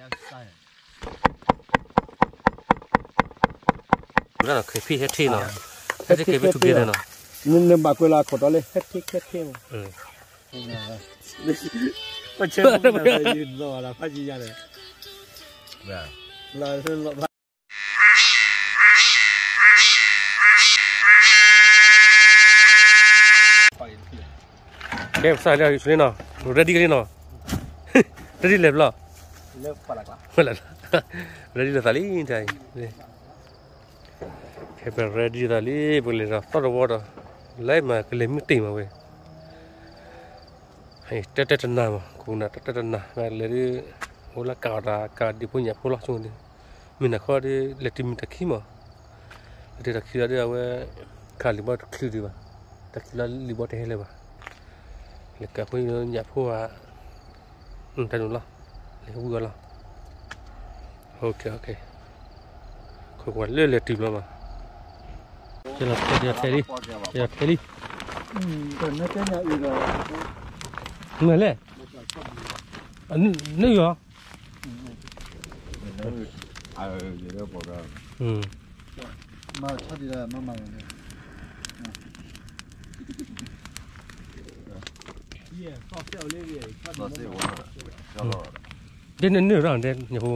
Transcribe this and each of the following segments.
တၢ်နီၤ ခဲဖံးဟဲထံနီၤ, ဟဲထံခဲဖံးထူကဲနီၤ, နဘၣ်ကွဲးလီၤအခိၣ်တီလၢ ဟဲထံခဲဖံးမး, ပဆဲးလီၤဖးယံၤညါန့ၣ် ကဲ ပစၢ်လၢယဆူန့ၣ်နီၤ, ready ကလံနီၤ, ready လဲၤဘျီ, ready လၢသးလံတၢ်အံၤ, ခဲပ ready သးလံ ပကလဲၤဒီးသီၣ်တဝီဒီး, လဲၤမးကလဲၤမုၢ်တ့ၢ်မးဝဲ, တဲတဲတနၤမး ခိၣ်နၢ်တဲတဲတနၤ လဲၤဒ်, အိၣ်လၢကးအီၤတၢ်ကးဒံးဖိညၣ်ဖိလီၤဆိဒီး, မုၢ်နၤခီဒီး လဲၤတုၤမုၢ်တၢ်ခံမး, လဲၤတုၤတၢ်ခံလီၤဒီး အဝဲ ခးလံာ်ဘီတချုးဒံးဘၣ်, တၢ်ခံလီၤလံာ်ဘီတဟဲလၢၤဘၣ်, လဲၤကးဖိညၣ်ဖိဧါ, တၢ်ဒိၣ်လီၤ, လဲၤဝံၤအီၤလီၤ, ခိၣ်ကွၢ်လၢလဲၤတုၤဘျီမး, ကဲလီၤဖဲလံ, ကဲလီၤဖဲလံ, မ့ၢ်လဲၣ်, န့ၣ်ယီၤ မၤထီၣ်ဒံးလၢမၤမၤလီၤန့ၣ်, ဒ်န့ၣ်န့ၣ်ရၣ်ဒဲးညၣ်ဖိ,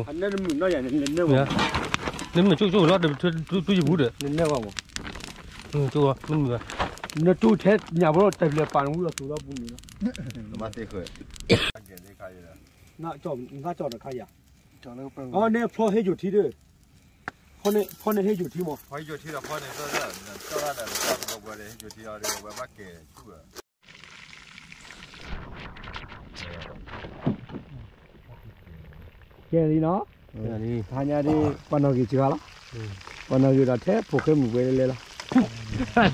နမ့ၢ်ကၠိကၠိလီၤ တူၢ်ယပူၤဒီး, ကၠိမ့ၢ်မုာ်ဘၣ်, နတူၢ်ထဲညၣ်ဖိလီၤ တၢ်ဘျဲးပာ်နဝံၤအီၤသူၣ်လီၤပူၤန့ၣ်လီၤ, နကၠီၣ်တခါယၤ, အန့ၣ်ဖျီဟ့ယိာ်ထံဒီး, ဖီန့ၣ်ဟ့ယိာ်ထံမး, ကဲလံနီၤ, ဟါညါဒ် ပှၤနီၣ်ဂံၢ်စှၤလီၤ, ပှၤနီၣ်ဂံၢ်ဒီးထဲဖိၣ်ဃဲမုၢ်ပှဲၤလဲၤလီၤ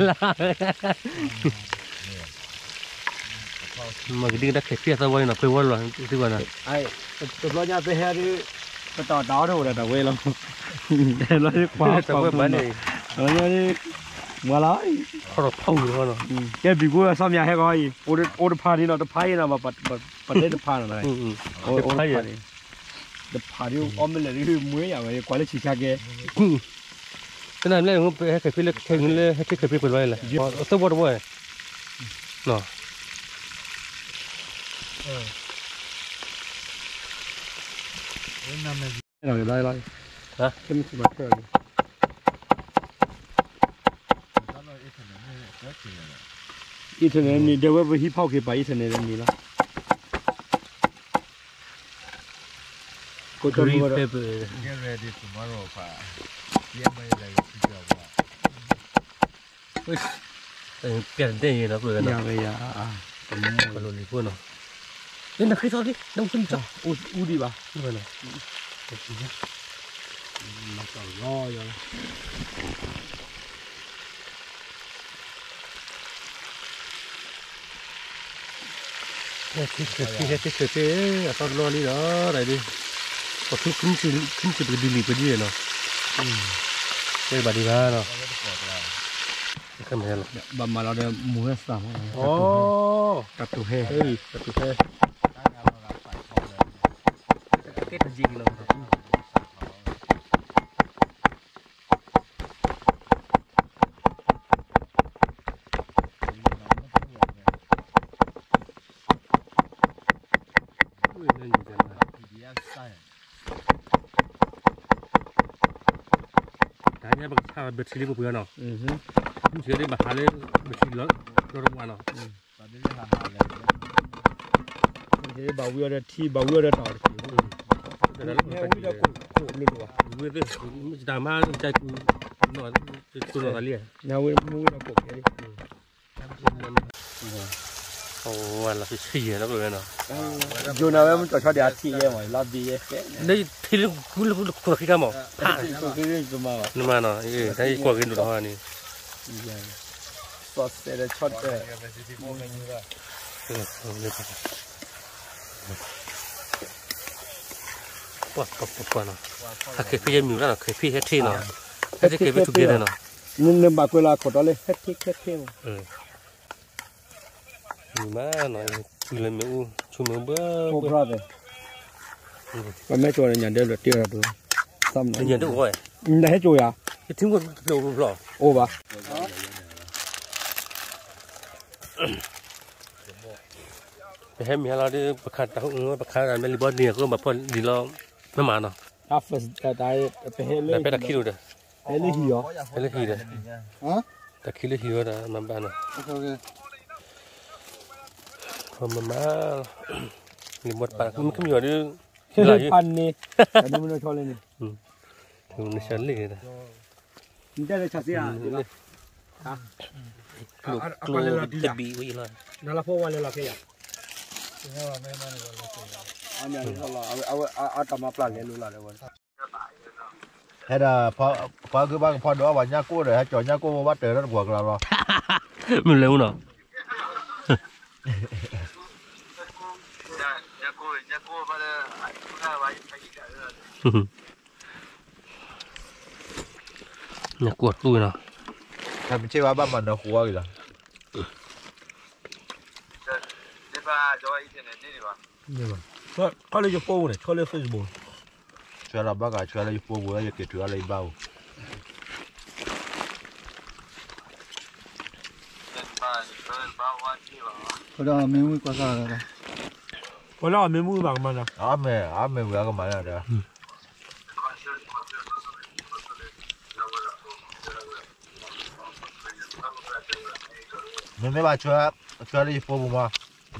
မ့ၢ်ကဒ်ကဒါခဲဖံးအသးဝဲန့ၣ်နီၤ ပှဲၤဝဲလီၤ သ့ၣ်ဝဲနီၤ, တဘျီညါပဟဲဒ် ပတၢ်တၢ်အီၣ်တအိၣ်ဒီးတၢ်ဝဲလီၤ, တဘျီညါဒ် မွၤလီၤ, ခီၣ်ထီၣ်ဖီၣ်ဝံၤလီၤ, ကဲဘံၣ်ဖိအစီမၠၣ်ဟဲကီးအံၤ, အိၣ်တဖးန့ၣ်နီၤ တဖးအံၤနီၤ ပတဲတဖးနီၤ, အိၣ်တဖးန့ၣ် တဖးဒ်အီၣ်မ့ၢ်လဲၣ်ဒ်မွေးယၤဝဲ ကွၢ်လၢဆံးဆါကဲ, တနၤမ့ၢ်ဟဲခဲဖံးလၢခဲဖံးလၢဟဲထံခဲဖံးပှဲၤလီၤလၢ အသၢဘီတဘီ, internet န့ၣ် ဒဲဝဲပဟံးဖီၣ်က့ၤပာ် internet န့ၣ်လီၤ. ကိး green pepper ပျဲတဒဲယဲလီၤ ပဝဲ ပလိၣ်လံၤဖိနီၤ, နဃ့ထီၣ်လံ နအူဖဲန့ၣ် အူဒံးဘၣ် လီၤ ဟဲထံၣ်ဆၢဖ့ ဟဲထံၣ်ဆၢဖ့ အသီတဘျီလံဒီး တၢ်ဒ် ပှၤဖု ဖုနံၣ်ဆံးပကဒုးလံာ်ပဒ်နီၤ, ကဲဘၣ်ဒံးဘၣ်နီၤ, ဘၣ်မၤလီၤဒီးမူဝဲသၣ်မး, တၢ်တူၢ်ဟဲ တၢ်တူၢ်ဟဲ ကဲတယံာ်လီၤ တၢ်ညါပကဆါဘၣ်ထံလံပပှ့ၤအီၤနီၤ, မ့ၢ်ထံလံဘၣ်ဟးလၢဘၣ်ထံလီၤတပှၢ်နီၤ, ဘၣ်ဝံၤအီၤဒီးထံ ဘၣ်ဝံၤအီၤဒီးတၢ်အီၣ်တက့ၢ်, ဝံၤဒီးကိၣ်လိၣ်လိၣ်ဘၣ်, ဝံၤသ့ၣ် မ့ၢ်တၢ်မၤတၢ်ကူ တိၢ်နီၣ်သးလံ, ညါဝံၤမ့ၢ်ဝံၤဒီးကိၣ်ဖဲလံ အဝဲလီၤဆံးဆံးယဲၢ်လီၤဝဲနီၤ, ယိၤနၤဝဲမ့ၢ်ကၠီၣ်ဆီဒံးအထံယဲၢ်မး လီၤဘံယဲၢ်, နထံလၢကူလၢကူလၢခိၣ်ခံခါမး, နမၤနီၤ, တၢ်ယကွၢ်က့ၤဒိၣ်ထီၣ်န့ၣ်, စီၤစဲးဒီးဆီၣ်တၢၢ်, ပှၤပှၤပှၤနီၤ, ဟဲခဲဖံးဟဲမုာ်လၢနီၤ, ခဲဖံးဟဲထံနီၤ, နဘၣ်ကွဲးလီၤအခိၣ်တီလၢ ဟဲထံခဲဖံးမး မုာ်မးနီၤ, ပုၢ်လၢမ့ၣ်အူ ဆိကမိၣ်ဘၣ်ဘၣ်, ပမ့ၢ်ကၠိညါဒဲလၢတ့ၢ်ဒီး သးမနုၤ ညါဒဲအိၣ်ဝဲ နဟဲကၠိယၤ ယထံၣ်ဝဲဖျိဖျိ အိၣ်ဘၣ် ပဟဲမ့ၢ်ဟဲလီၤဒီး ပခးတၢ် ပခးတၢ်မ့ၢ်လံဘီန့ၣ် အဃိဘၣ်ဖီၣ်လံလီၤ မ့ၢ်မးနီၤ ပဟဲလၢ ပတၢ်ခံလိာ်ဒီး ဟဲလၢဟံၣ်အီၤ ဟဲလၢဟံၣ်ဒီး တၢ်ခံလၢဟံၣ်ဝဲဒၣ် မၤဘၣ်နီၤ မၤမး လံဘီတပာ် မ့ၢ်ခမံၤအီၤဒီး ဖးန့ၣ် နမ့ၢ်ဆီလ့ၣ်န့ၣ် နဆီလ့ၣ် နတဲလၢဆၣ်စ့ၣ်ဧါ ကျိကျိတဘံၣ်ဝဲအံၤလီၤ နလၢဖိဝဲလဲၤလီၤခဲယၤ အတၢ်မၤပျၢ်လဲၤလိၤလီၤ ဟဲဒၣ် ပှၤဂုၤဘၣ်ကဖီဒီး ပှၤညၣ်ကိၣ်ဒီး ဟဲကၠီၤညၣ်ကိၣ်ဝဲဘၣ်တၢ်လၢတပှီၢ်ကျါလီၤ မ့ၢ်လဲၤမူနီၤ ညၣ်ကိၣ်တူၢ်နီၤ တၢ်ပချ့ဘၣ်ဘၣ်မၤနၢၤဃိအီၤဂ့ၤလီၤ ခီလၢယဖိပူၤန့ၣ် ခီလၢ Facebook ဆှၢလီၤဘၣ်ကဆှၢလၢယဖိပူၤလၢယက့ၤထုးအီၤလၢယဘၣ်ပူၤ မ့ၢ်ဝံၤကွၢ်စၢ်လီၤ မ့ၢ်ဝံၤဘၣ်ကမၤနီၤ အမ့ၢ် အမ့ၢ်ဝံၤအကမၤနီၤ မ့မ့ၢ်ဘၣ်ဆှၢ ဆှၢလၢယဖိပူၤမး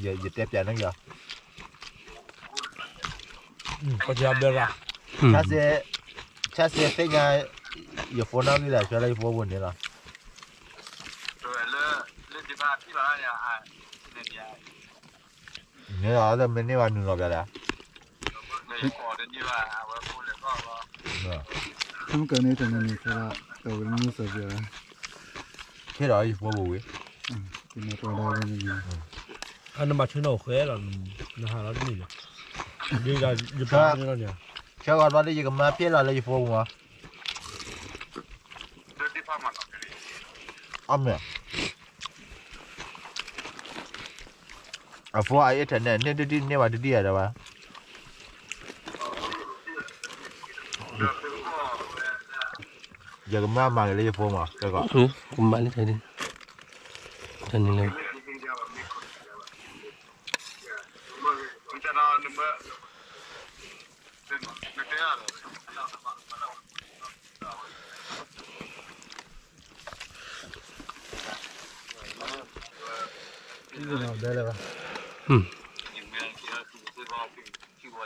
ယတဲပျးန့ၢ်က့ၤအီၤ ဆၣ်စ့ၣ်သ့ၣ်ညါ ယဖိနီၣ်ဂံၢ်ဒီး ဆှၢလၢယဖိပူၤန့ၣ်လီၤ န့ၣ်လီၤ မ့ၢ်န့ၢ်ဘၣ်နုာ်လီၤပျးဒၣ် မ့ၢ်ကန့ၣ်တနံၤန့ၣ် ဆဲလီၤ ကဝဲလၢမုၢ်စၢၤပျး ကန့ၣ်တဝဲဒၣ် အနဘၣ်ဆၢနီၣ်ဃဲလီၤ နဟးလီၤတန့ၣ်လီၤ ဒ်ယပာ်န့ၣ်လီၤန့ၣ် ဆၢဂီၤဘျီဒ်ယကမၤဖျဲလီၤလၢယဖိပူၤမး အမ့ၢ် အဖိအ internet န့ၢ်တဒံၣ်န့ၢ်ဘၣ်တဒံၣ်အဒၣ်ဘၣ် ယကမၤမၤက့ၤလၢယဖိမး ကဲကီး ကမၤလၢတၢ်ဒ် တၢ်န့ၣ်လၢ နခးလံာ်ဘီန့ၣ်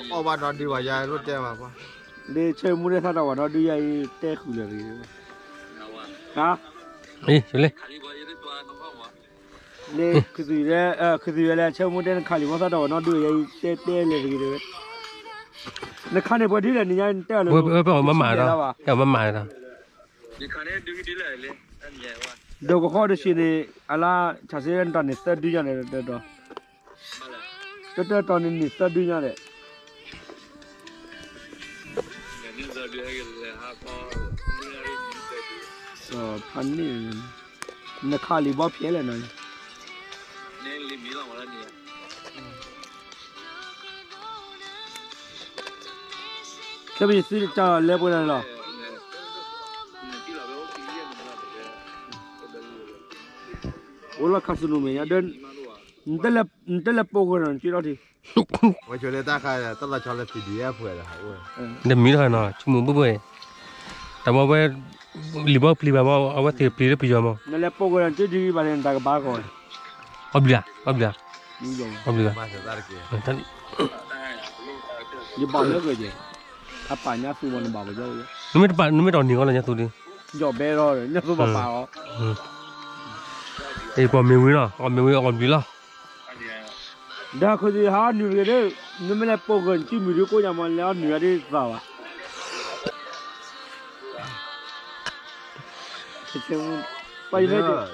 ခံသၢဆံလီၤ နကွၢ်ရၣ်ဒီး အီၣ်ဘၣ်ဒီဒုဘၣ်ယၤလိၣ်တဲဘၣ်ကွၢ် လၢဆၢမူဒဲသၣ်တၢ်ဝဲဒီဒုယၤအံၤ တဲဃုာ်လၢာ်တဂ့ၤ လၢ ခသံၣ်ဝဲလဲၣ် ဆၢမူတဲနခးလံာ်ဘီသၣ်တၢ်ဝဲနီၣ်ဒုယၤအံၤ တဲတဲလဲၣ်တဂ့ၤတဲဝဲ နခါန့ၣ်ပှၤဒ်လဲၣ်နညါတဲအီၤလၢ မၤမၤဒီး မၤမၤဒီး ဒီးကဃီတဆံးန့ၣ် အလါ ဆၣ်စ့ၣ်နတၢ်န့ၣ် သၢဒုညါန့ၣ် တတီၤ တတီၤန့ၣ်န့ၣ် သၢဒုညါလဲၣ် စီၤဖးန့ၣ် နခးလံာ်ဘီဖျဲးလဲၣ်နီၤ ခဲပယသုတၢ်လဲၤပှဲၤလီၤလီၤ အိၣ်လီၤခါစနူၤမဲာ်ညါဒီး နတလဲၤပိာ်ကီၤနီၤ နက့ထီၣ်ထံ ဝဲဆိလၢတၢ်ခါ တၢ်လီၤဆီလၢ PDF ပှဲၤဒီး နမံထီၣ်နီၤ ဆိကမိၣ်ဘၣ်ဘၣ် တၢ်မ့ၢ်ဝဲ လံာ်ဘီပျံၤဘၣ်မ့ၢ် အဝဲသ့ၣ်ပျံၤလၢပယီၤမ့ၢ် နလဲၤပိာ်ကီၤနီၤ က့ဒ်ဘၣ်န့ၣ် နတၢ်ကဘၣ်ကီး အီၣ်ဘျံး အီၣ်ဘျံး အီၣ်ဘျံး ယဘၣ်လၢက့ၤ အပာ်ညါသူမ့ၢ်နီၤ နဘၣ်ကီး နမ့ၢ်တပာ် နမ့ၢ်တအီၣ်န့ၢ်အီၤလီၤ ညါသူဒီး ယီၣ်ဘဲထီၣ် ညါသူဘၣ်ပာ်အီၤ အံၤပှၤမ့ၢ်ဝံၤလီၤ အီၣ်မ့ၢ်ဝံၤအီၣ်ဘျံးလီၤ ဒီးခူသူၣ်ဟးအီၣ်နုာ်တဂ့ၤဒီး နမ့ၢ်လဲၤပိာ်ကီၤနစုမုၢ်ဒုကိးညါမ့ၢ် လဲၤအီၣ်နုာ်အဒ်သိးဘၣ် ပှၤ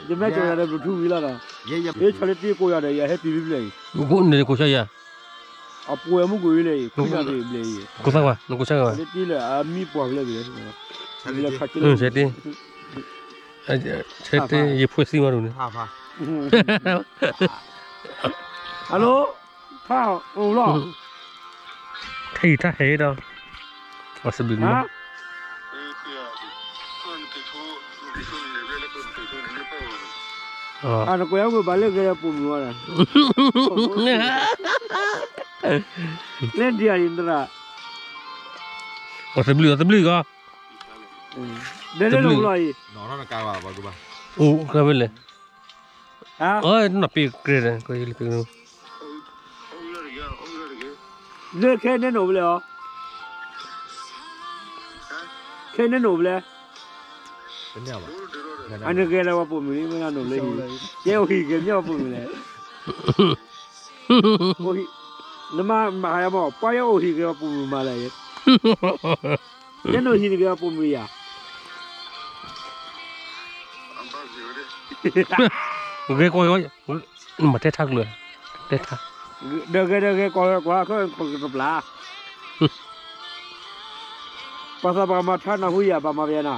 ယမ့ၢ်ကၠီၤဒီး ဘျုးထူဝံၤလီၤဒီး ယဆီလၢတ့ကိးယၤဒီး ယဟဲတုၤလံဖျၢၣ်အံၤ ကိးန့ၣ်ကိးဆၢယၤ အပှဲၤမုၢ်ကွံာ်လဲၣ်အံၤ ခွံနၣ်ရံၣ်ဘျဲၣ်အံၤ ကိးသၣ်ကွၢ် နကိးဆၣ်ကွၢ် တ့လၢအမံပှၤကလဲၣ်ဘျဲၣ် ဆဲတ့ ဆဲတ့ ယဖိသံမးဒ်န့ၣ် ဟဲလိ ထါအိၣ်လီၤ ထါအံၤထါဟဲဒီး အီစဘျုးန့ၣ် အနကွဲးအဂ့ၢ်ဘၣ်လၢဂဲၤပိာ်မုၣ်ဝဲဒၣ် လၢဒံးအံၤတရၣ် အီသဘျုးအီသဘျုးကီး ဒဲလၢလီၤအံၤ အိၣ်ကဝဲလဲၣ် အနီၢ်ပ့ၤကြဲဒီး ကလၢခဲနဲၣ်နိၣ်ဘျဲၣ်အီၤ ခဲနဲၣ်နိၣ်ဘျဲၣ် အနဂဲၤလၢပှၤပိာ်မုၣ်လံ မ့ၢ်နနိၣ်လၢဟံၣ် ကဲအိၣ်ဟံၣ်ကဲမ့ၢ်ပှၤပိာ်မုၣ်လဲၣ် နမၤမၤဟါယမီၢ် ပှၤယအိၣ်ဟံၣ်ကဲပှၤပိာ်မုၣ်မၤလဲၣ် ယဲနိၣ်ဟံၣ်နဂဲၤပှၤပိာ်မုၣ်ယၤ ဂဲၤကီး မၤတဲထါကျၢၤ တဲထါ ဒီးဂဲၤဒီးဂဲၤကီးကွၢ် ခဲကပျၢ် ပှၤသးပှၢ်မၤထါနၢ်ဟူယၤ ပှၤမၤပယၤနၤ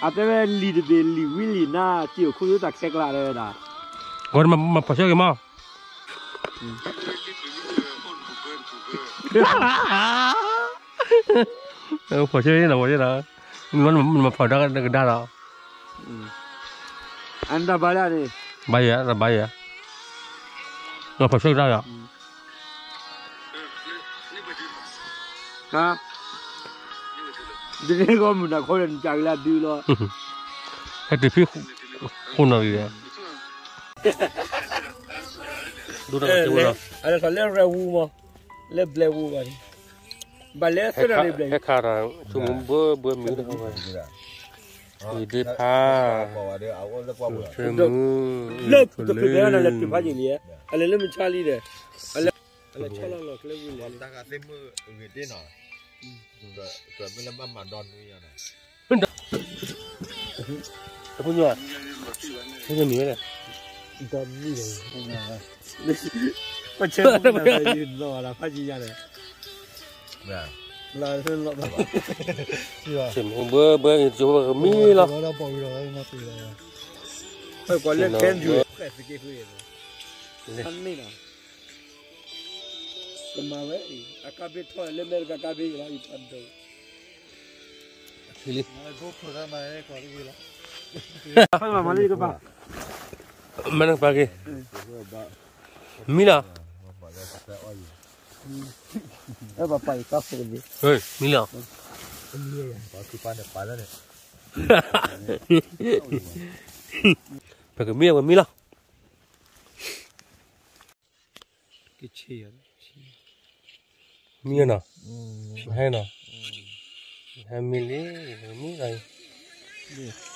အတဲဝဲလံာ်တဘ့ၣ်လံာ်ဝံလံာ်နါ စ့ၢ်အိၣ်ခိၣ်ယိတၢ်ခဲကျါတဲဝဲဒၣ် ဂီၢ်မၤဖီၣ်ဆၢက့ၤမး ဖီၣ်ဆၢက့ၤနၤ ဖီၣ်ဆၢနၤ မၤဖီၣ်ဒါကဒါဒီး အတၢ်ဘါလၢန့ၣ် ဘါယၤ တၢ်ဘါယၤ မၤဖီၣ်ဆၢကဒါဒီး ဒ်န့ၣ်ဂီၢ်မုၢ်နၤခီဒီးနကၢ်ကလၢဒုလီၤ ဟဲတုၤဖဲ ဃိးနၣ်ရံၣ်ဒီး ဒိၣ်တၢ်ကဲဝဲလီၤ အလၢထီၣ်လၢရဲၣ်ဝူဘၣ် လၢဘျဲၣ်ဝူဘၣ်န့ၣ် ဘၣ်လဲၤသၢနၣ်ရံၣ်ဘျဲၣ် ဟဲခးတၢ် ဆိကမိၣ်ဘၢဘၢမံၤတခီ ယဒ့ဖး ဆၢမုၢ် လၢတချုးဖဲနၤလဲၤတုၤဖးယံာ်လံ အလဲၤလၢမုၢ်ဆါလံဒီး အလဲၤ အလဲၤဆီလီၤလီၤကျဲဝံၤလဲၣ် တၢ်ဂၤသ့ၣ်မုၣ်ဂ့ၤတ့ၢ်နီၤ ကမ့ၢ်လၢဘၣ်မၤဒီနွံယၤနီၤ အဖိညိၣ် ဖိညိၣ်မံၤဝဲလဲၣ် ဒီနွံယၤ ပဆၢမုၢ်လီၤဖးယံာ်ယၤဒီး ဆၢမုၢ်ဘၢဘၢ ယိၤဘၢကမံလီၤ ကွၢ်လၢခဲမုၢ် ကမၤဝဲအံၤ အကါဘ့ထီၣ်လၢမဲတကါကါဘ့လီၤ ယဖးဒိၣ် လံ မၤလၢယကပၤ မၤနကပၤက့ၤ မံလီၤ အဲပပာ်ယတၢ်ဖိန့ၣ် မံလီၤ ပကမံလီၤ ပကမံလီၤ မံနီၤ ဟဲနီၤ ဟဲမံလံ မံလီၤ